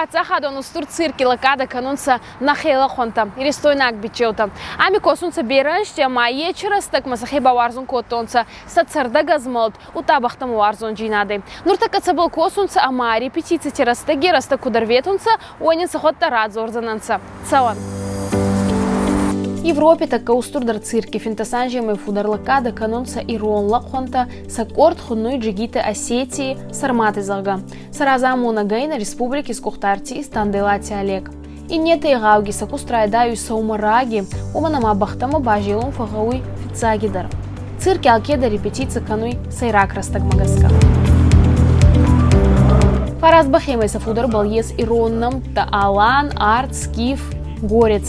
паддзахадон устур цирки лӕггадӕ кӕнунцӕ нӕхе лӕхъуӕнтӕ, иристойнаг биччеутӕ. Ами косунцӕ берӕ ӕнзти ӕма ечи рӕстӕгмӕ сӕхе бауарзун кодтонцӕ сӕ цӕрдӕг ӕзмӕлд, удта бӕхтӕмӕ уарзондзийнадӕй. Нуртӕккӕ цӕбӕл косунцӕ ӕма репетицити рӕстӕги рӕстӕг куд ӕрветунцӕ, уони сӕхуӕдтӕ радзордзӕнӕнцӕ. Цӕуӕн. Европи тӕккӕ устурдӕр цирки 15 анземӕй фулдӕр лӕггадӕ кӕнунцӕ ирон лӕхъуӕнтӕ, сӕ къорд хуннуй Джигиты Осетии, Сарматы, зӕгъгӕ. Сӕ разамонӕгӕй нӕ республики сгуыхт артист Танделати Олег. Иннетӕй гъӕуги сӕ куст райдайуй сӕумӕраги, уомӕн ӕма бӕхтӕмӕ базелун фӕгъгъӕуй фиццагидӕр. Цирки алкедӕр репетици кӕнуй сӕйраг рӕстӕгмӕ гӕсгӕ. Фараст бӕхемӕй сӕ фулдӕрбӕл ес ирон нӕмттӕ Алан, Арт, Скиф, Горец.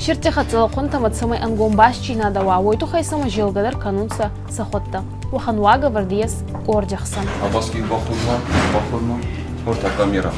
Сирдти хӕццӕ лӕхъуӕнтӕмӕ цӕмӕй ӕнгом бастдзийнадӕ уа, уой туххӕй сӕмӕ зелгӕ дӕр кӕнунцӕ сӕхуӕдтӕ. Уӕхӕн уагӕвӕрд ес къорди хсӕн. Абаски бахудма, бахудма. Орта камера.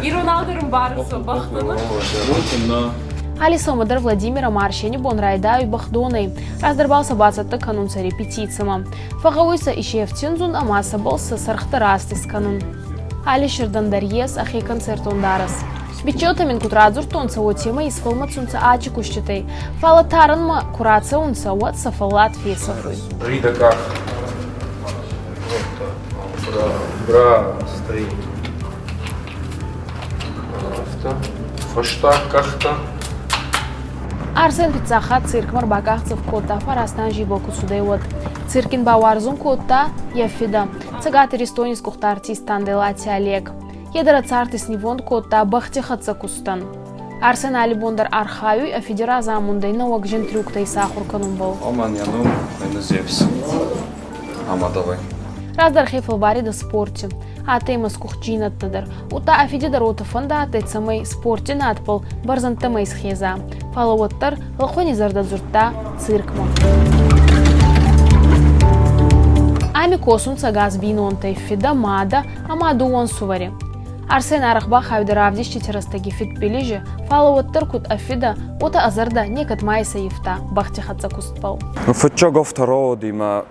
Иронау дӕр ӕмбарынц бӕхтӕн. Али сӕумӕ дӕр Владимир ӕма Арсени бон райдайуй бӕхдонӕй. Раздӕр бал сӕ бацӕттӕ кӕнунцӕ репетицимӕ. Фӕгъгъӕуй сӕ исефтиндзун ӕма сӕбӕл сӕ сӕргътӕ раст искӕнун. Али сирдӕн дӕр ес ӕхе концертон дарӕс. Биччеутӕ мин куд радзурдтонцӕ, уотемӕй исфӕлмӕцунцӕ ачи куститӕй, фалӕ тарӕнмӕ ку рацӕунцӕ, уӕд сӕ фӕллад фесӕфуй. Рида как? Бра стоит. Авто. Фӕстаг къӕхтӕ. Арсен фиццаг хатт циркмӕ ӕрбакъахдзӕф кодта фараст анзи бо ку цудӕй, уӕд. Цирк ин бауарзун кодта йӕ фидӕ, Цӕгат Иристони сгухт артист Танделати Олег. Е дӕр ӕ цард иснивонд кодта бӕхти хӕццӕ кустӕн. Арсен аллибон дӕр архайуй ӕ фиди разамундӕй нӕуӕг зин трюктӕ исахур кӕнунбӕл. Оман я ном Зевс. Ама давай. Раздӕр хе фӕлваридӕ спорти. Адтӕй ма скъухджийнӕдтӕ дӕр. Удта ӕ фиди дӕр уотӕ фӕндадтӕй, цӕмӕй спорти надбӕл бӕрзӕндтӕмӕ исхеза. Фалӕ уӕддӕр лӕхъуӕни зӕрдӕ дзурдта циркмӕ. Ами косунцӕ ӕгас бийнонтӕй фидӕ, мадӕ ӕма дууӕ ӕнсувӕри. Арсен арӕх бахауидӕ равдистити рӕстӕги фидбилизи, фал уӕддӕр куд ӕ фидӕ, уотӕ ӕ зӕрдӕ некӕд ма исӕййивта бӕхти хӕццӕ кустбӕл. Фыццаг автороодимӕ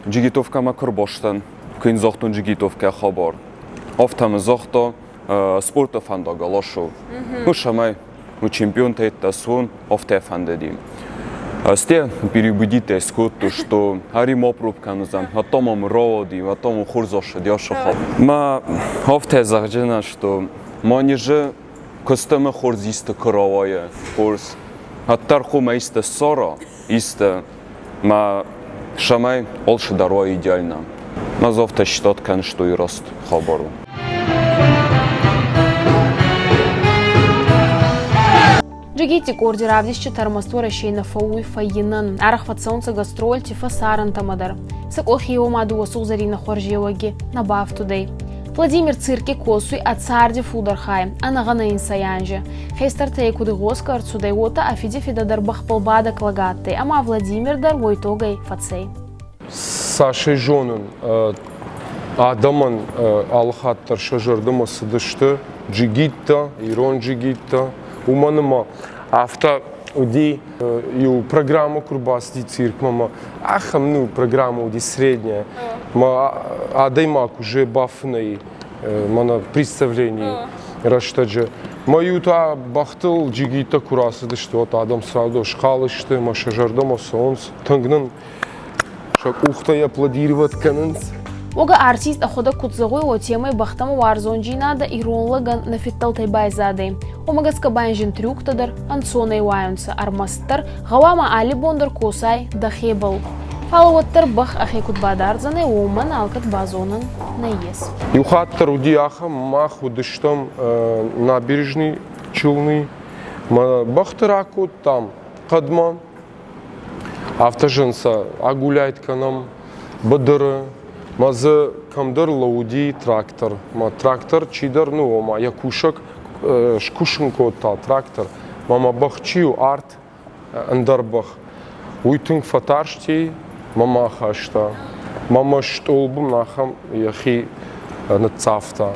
джигитовкӕмӕ куы рбастӕн, куы йын загътон джигитовкӕ хабар, афтӕ мын загъта, спорты фӕндагыл ашу. Ну, цӕмӕй ну, чемпионтӕ суон, афтӕ фӕндыди. Сте переубедить скодтой, что Ари ма проб кӕндзӕн, а то мӕм рауади, а то мӕм хорз ӕссыди ашы хабар. Мӕ афтӕ зӕгъджынӕн, что манежы куыстымы хорз исты куы рауайы, хорз. Ӕддӕр хъуамӕ исты ссара, исты, мӕ цӕмӕй алцыдӕр уа идеально. Мӕ афтӕ считать кӕн, что и раст хабар у. Джигити къорди равдисчитӕ ӕрмӕст Уӕрӕсей нӕ фӕууй фӕййинӕн, арӕх фӕццӕунцӕ гастрольти фӕсарӕнтӕмӕ дӕр. Сӕ къохи еума дууӕ сугъзӕрийнӕ хуӕрзеуӕги нӕ бафтудӕй. Владимир цирки косуй ӕ царди фулдӕр хай, ӕнӕгъӕнӕ инсӕй анзи. Хестӕртӕй куд игъосгӕ ӕрцудӕй, уотӕ ӕ фиди фидӕ дӕр бӕхбӕл бадӕг лӕг адтӕй, ӕма Владимир дӕр уой тогӕй фӕцӕй. Цасӕй зонын, адӕмӕн алыхатт дӕр сӕ зӕрдӕмӕ цыдысты джигиттӕ, ирон джигиттӕ, уымӕн ӕмӕ афтӕ уыди иу программӕ куы рбацыди циркмӕ мӕ ахӕм ну программӕ уыди средняя мӕ адӕймаг уже бафынӕй мӕнӕ представленийы рӕстӕджы мӕ иу та бӕхтыл джигиттӕ куы рацыдысты уӕд адӕм сразу схъал сты мӕ сӕ зӕрдӕмӕ цӕуынц тынг нын сӕ къухтӕй аплодировать кӕнынц. Уогӕ артист ӕхуӕдӕг куд зӕгъуй, уотемӕй бӕхтӕмӕ уарзондзийнадӕ ирон лӕгӕн нӕ фидтӕлтӕй байзадӕй. Уомӕ гӕсгӕ ба ин зин трюктӕ дӕр ӕнцонӕй уайунцӕ, ӕрмӕстдӕр гъӕуама алли бон дӕр косай дӕхебӕл. Фал уӕддӕр бӕх ӕхе куд бадардзӕнӕй, уомӕн алкӕд базонӕн нӕййес. Иу хатт дӕр уыди ахӕм, мах уыдыстӕм набережный Челны. Мӕ бӕхты ракодтам хъӕдмӕ. Афтӕ зын сӕ агуляйт кӕнӕм быдыры. Мӕ дзы кӕмдӕр лӕууыди трактор. Мӕ трактор чидӕр, ну, ома йӕ кусӕг скусын кодта трактор. Мӕ мӕ бӕх чи у, арт, ӕндӕр бӕх. Уый тынг фӕтарсти, мӕ мӕ ахаста. Мӕ мӕ стъолбын ахӕм йӕхи ныццавта.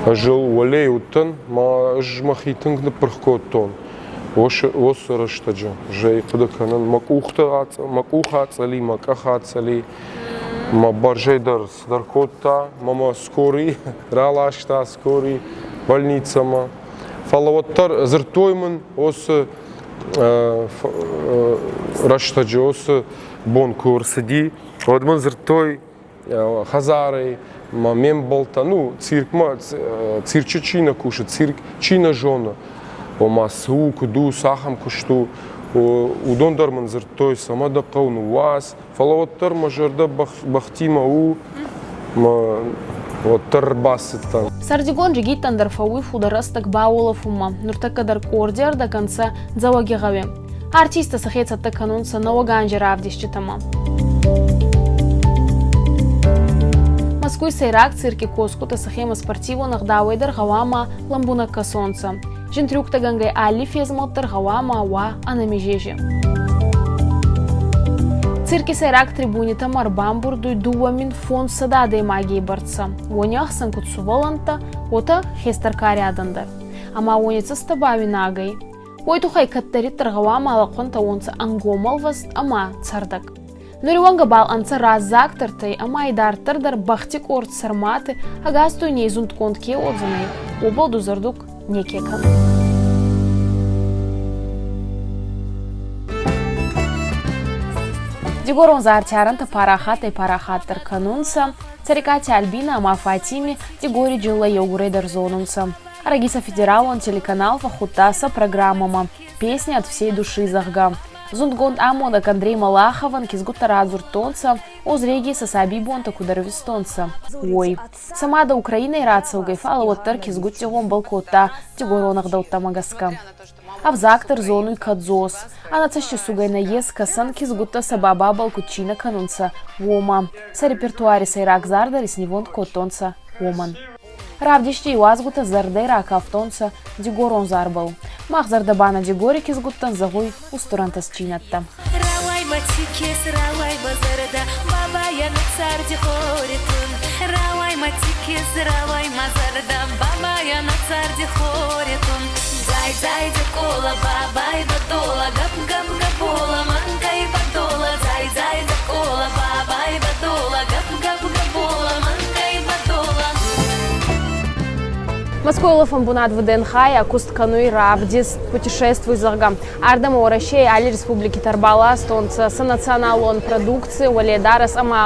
Ӕз ыл уӕлейы уыдтӕн, мӕ ӕз мӕхи тынг ныппырх кодтон. Уыцы рӕстӕджы зӕй хъуыды кӕнын, мӕ къухты мӕ къух ацӕли, мӕ къах ацӕли, мӕ бӕрзӕй дӕр цыдӕр кодта, мӕ мӕ скорый раласта, скорый. больницӕмӕ. Фӕлӕ уӕддӕр дзырдтой мын уыцы рӕстӕджы, уыцы бон куы ӕрцыди, уӕд мын дзырдтой хӕдзарӕй мӕ ме мбӕлттӕ, ну, циркмӕ, цирчы чи нӕ кусы, цирк чи нӕ зоны, ома цы у, куыд у, цахӕм куыст у, уыдон дӕр мын дзырдтой, цӕмӕ дӕ хъӕуы, ныууадз. Фӕлӕ уӕддӕр мӕ зӕрдӕ бӕхтимӕ у, мӕ уӕддӕр ӕрбацыдтӕн. Сӕрдигон джигиттӕн дӕр фӕууй фулдӕр рӕстӕг бауолӕфунмӕ. Нуртӕккӕ дӕр къорди ӕрдӕг ӕнцӕ Дзӕуӕгигъӕуи. Артисттӕ сӕхе цӕттӕ кӕнунцӕ нӕуӕг анзи равдисджитӕмӕ. Мӕскуй сӕйраг цирки косгутӕ сӕхемӕ спортивон ӕгъдауӕй дӕр гъӕуама лӕмбунӕг кӕсонцӕ. Зин трюктӕгӕнгӕй алли фезмӕлд дӕр гъӕуама уа ӕнӕмизеже. Цирки сӕйраг трибунитӕмӕ ӕрбамбурдуй 2500 адӕймагей бӕрцӕ. Уони ӕхсӕн куд сувӕллӕнттӕ, уотӕ хестӕр кари адӕн дӕр. Ӕма уони цӕстӕ бауинагӕй. Уой туххӕй кӕддӕриддӕр гъӕуама лӕхъуӕнтӕ уонцӕ ӕнгомӕлвӕст ӕма цӕрдӕг. Нуриуӕнгӕ бал ӕнцӕ раззагдӕртӕй ӕма идарддӕр дӕр бӕхти къорд Сӕрмӕти ӕгас дуйней зундгонд ке уодзӕнӕй, уобӕл дузӕрдуг неке кӕнуй. Дигорон зартӕрӕнтӕ парахатӕй-парахатдӕр кӕнунцӕ, Цӕрикъати Альбинӕ ӕма Фатими Дигори дзиллӕ еугурӕй дӕр зонунцӕ. Ӕрӕги сӕ федералон телеканал фӕххудта сӕ программӕмӕ «Песни от всей души», зӕгъгӕ. Зундгонд амонӕг Андрей Малаховӕн кизгуттӕ радзурдтонцӕ, Озреги сӕ сабийбонтӕ куд ӕрвистонцӕ, уой. Сӕ мадӕ Украинӕй рацӕугӕй, фал уӕддӕр кизгутти гъомбӕл кодта дигорон ӕгъдӕуттӕмӕ гӕсгӕ. Ӕвзаг дӕр зонуй кӕдзос. Ӕнӕцӕстисугӕй нӕййес кӕсӕн кизгуттӕ сӕ бабабӕл куд цийнӕ кӕнунцӕ, уомӕ. Сӕ репертуари сӕйраг зар дӕр иснивонд кодтонцӕ уомӕн. Равдисти иуазгутӕ зӕрдӕй ракафтонцӕ дигорон зарбӕл. Мах зӕрдӕ ба нӕ Дигори кизгуттӕн зӕгъуй устур ӕнтӕстдзийнӕдтӕ. Рауай мӕ тикес, рауай мӕ зӕрдӕ, бабайӕн царди хори тун. Рауай мӕ тикес, рауай мӕ зӕрдӕ, бабайӕн царди хори тун. Зай, зай, дзакола, бабай бадола, гап, гап, габола, манкай бадола. Зай, зай, дзакола, бабай бадола, гап, гап, габола, манкай бадола. Мӕскуй улӕфӕн бунат ВДНХ-йӕ куст кӕнуй равдист «Путешествуй», зӕгъгӕ. Ардӕмӕ Уӕрӕсей алли республикити ӕрбаластонцӕ сӕ националон продукци, уӕледарӕс ӕма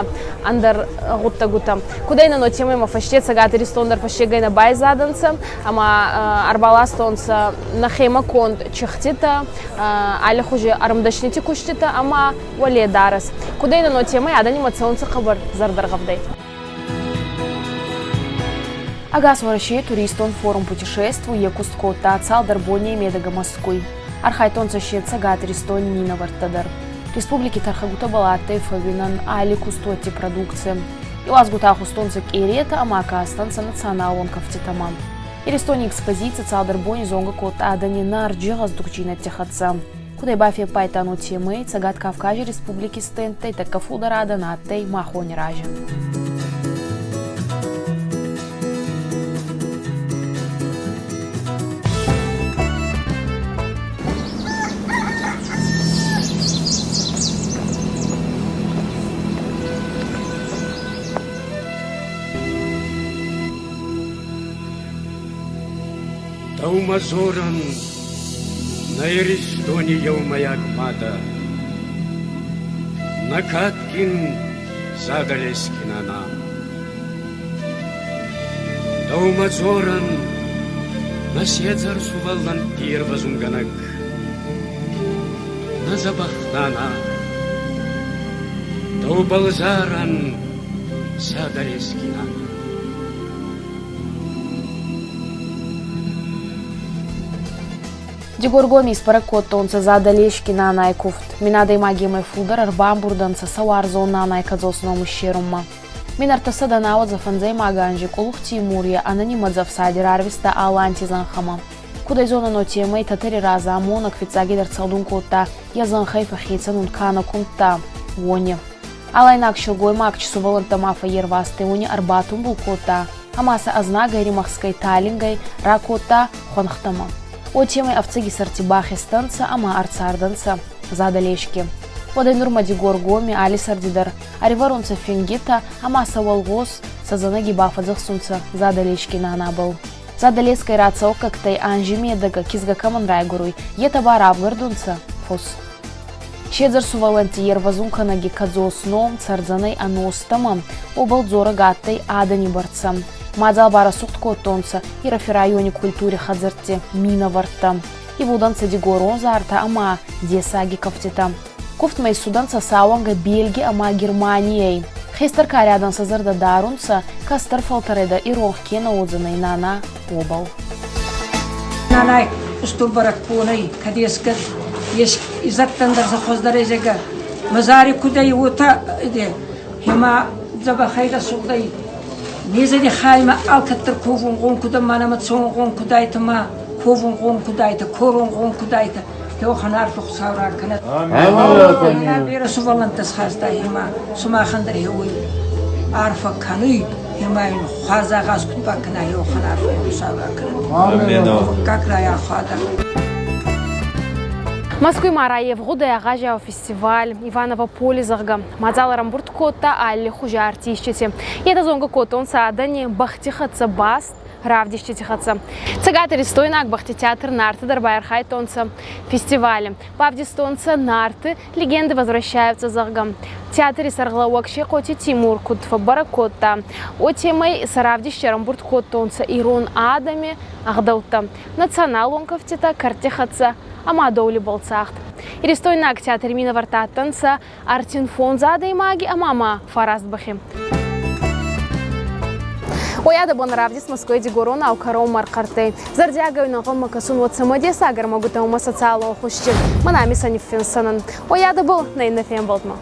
ӕндӕр гъуддӕгутӕ. Кудӕй нӕ темӕмӕ фӕсте Цӕгат Иристон дӕр фӕстегӕй нӕ байзадӕнцӕ ӕма ӕрбаластонцӕ нӕхемӕ конд чихтитӕ, аллихузи ӕрмдӕснити куститӕ ӕма уӕледарӕс. Кудӕй нӕ темӕй адӕнимӕ цӕунцӕ хъӕбӕр зӕрдӕргъӕвдӕй. Ӕгас Уӕрӕсейы туристон форум «Путешествуй» йӕ куыст кодта цалдӕр боней медӕгӕ Мӕскуй. Архайдтонцӕ се Цӕгат Иристони минӕвӕрттӕ дӕр. Республики тӕрхӕгутӕбӕл адтӕй фӕууинӕн алли кустуӕтти продукци. Иуазгутӕ хустонцӕ къеретӕ ӕма кастӕнцӕ националон кӕфтитӕмӕ. Иристони экспозици цалдӕр бони зонгӕ кодта адӕни нарджи гъӕздугдзийнӕдти хӕццӕ. Кудӕй бафеппайдтан уотемӕй, Цӕгат Кавкази республики стендтӕй тӕккӕ фулдӕр адӕн адтӕй махони рази. Дӕумӕ дзорӕн нӕ Иристони еумӕйаг мадӕ, нӕ кадгин Задӕлески нана. Дӕумӕ дзорӕн нӕ седзӕр сувӕллӕнтти ервӕзунгӕнӕг, нӕ дзӕбӕх нана. Дӕубӕл зарӕн Задӕлески нана. Дигоргоми исбӕрӕг кодтонцӕ Задӕлески нанай кувд. Мин адӕймагемӕй фулдӕр ӕрбамбурдӕнцӕ сӕ уарзон нанай кӕдзос ном иссерунмӕ. Мин ӕртӕсӕдӕ науӕдзӕ фӕндзӕймаг анзи Къулухти Мурья ӕнӕнимӕдзӕ ӕфсади рарвиста Аланти зӕнхӕмӕ. Куд ӕй зонӕн, уотемӕй тӕтӕри разамонӕг фиццагидӕр цӕгъдун кодта, йӕ зӕнхӕй фӕххецӕн ун ка нӕ кумдта, уони. Алайнаг силгоймаг чи сувӕллӕнттӕмӕ фӕййервазтӕй, уони ӕрбатумбул кодта ӕма сӕ ӕзнагӕй римӕхсгӕй талингӕй ракодта хуӕнхтӕмӕ. Уотемӕй ӕфцӕги сӕрти бахезтӕнцӕ ӕма ӕрцардӕнцӕ Задӕлески. Уӕдӕй нурмӕ Дигоргоми алли сӕрди дӕр ӕривӕрунцӕ фингитӕ ӕма сӕ уӕлгъос сӕ зӕнӕги бафӕдзӕхсунцӕ Задӕлески нанабӕл. Задӕлескӕй рацӕуӕггӕгтӕй анзи медӕгӕ кизгӕ кӕмӕн райгуруй, етӕ ба равгӕрдунцӕ фус. Седзӕр сувӕллӕнтти ервӕзун кӕнӕги кӕдзос ном цӕрдзӕнӕй ӕностӕмӕ, уобӕл дзорӕг адтӕй адӕни бӕрцӕ. Мадзал барӕсугъд кодтонцӕ Ирӕфи райони культури хӕдзӕртти минӕвӕрттӕ. Ивулдӕнцӕ дигорон зартӕ ӕма дессаги кӕфтитӕ. Кувдмӕ иссудӕнцӕ сауӕнгӕ Бельги ӕма Германийӕй. Хестӕр кари адӕн сӕ зӕрдӕ дарунцӕ, кӕстӕр фӕлтӕрӕй дӕр иронх ке нӕ уодзӕнӕй нана, уобӕл. Нанай устур бӕрӕгбонӕй кӕд ескӕд ес изӕдтӕн дӕр сӕ хуӕздӕр зӕгӕ мазари куд ӕй, уотӕ ӕма дзӕбӕхӕй рӕсугъдӕй незӕри хаймӕ алкӕддӕр ковунгъон куд ӕма нӕмӕ цӕунгъон куд айтӕ ма ковунгъон куд айтӕ, корунгъон куд айтӕ, Теуӕхӕн арфӕ Хуцау ракӕнӕд. Берӕ сувӕллӕнттӕ схаста ӕма сумахӕн дӕр еуй арфӕ кӕнуй, ӕма ин хуарз агъаз куд бакӕна, еуӕхӕн арфӕ Хуцау ракӕнӕд. Как райахуадӕ. Мӕскуй ма райевгъудӕй агъазиау фестиваль Иваново поле, зӕгъгӕ, мадзал ӕрӕмбурд кодта аллихузи артисттити. Етӕ зонгӕ кодтонцӕ адӕни бӕхти хӕццӕ баст равдистити хӕццӕ. Цӕгатиристойнаг бӕхти театр Нарты дӕр байархайдтонцӕ фестивали. Бавдистонцӕ Нарты легенды возвращаются, зӕгъгӕ. Театри сӕргълӕууӕг Шехъоти Тимур куд фӕббӕрӕг кодта, уотемӕй сӕ равдисти ӕрӕмбурд кодтонцӕ ирон адӕми ӕгъдӕуттӕ, националон кӕфтитӕ, кӕртти хӕццӕ ӕма доулибӕл цагъд. Иристойнаг театри минӕвӕрттӕ адтӕнцӕ 35 адӕймаги ӕма ма фараст бӕхи. Уоййадӕбӕл равдист Москвай дигоронау кӕронмӕ ӕрхъӕрттӕй. Зӕрдиагӕй ӕнгъӕлмӕ кӕсун уӕд цӕмӕдесаг ӕрмӕгутӕ ӕма социалон хузти. Мӕн ами сӕ ниффинсӕнӕн. Уоййадӕбӕл нӕ иннӕ фембӕлдмӕ.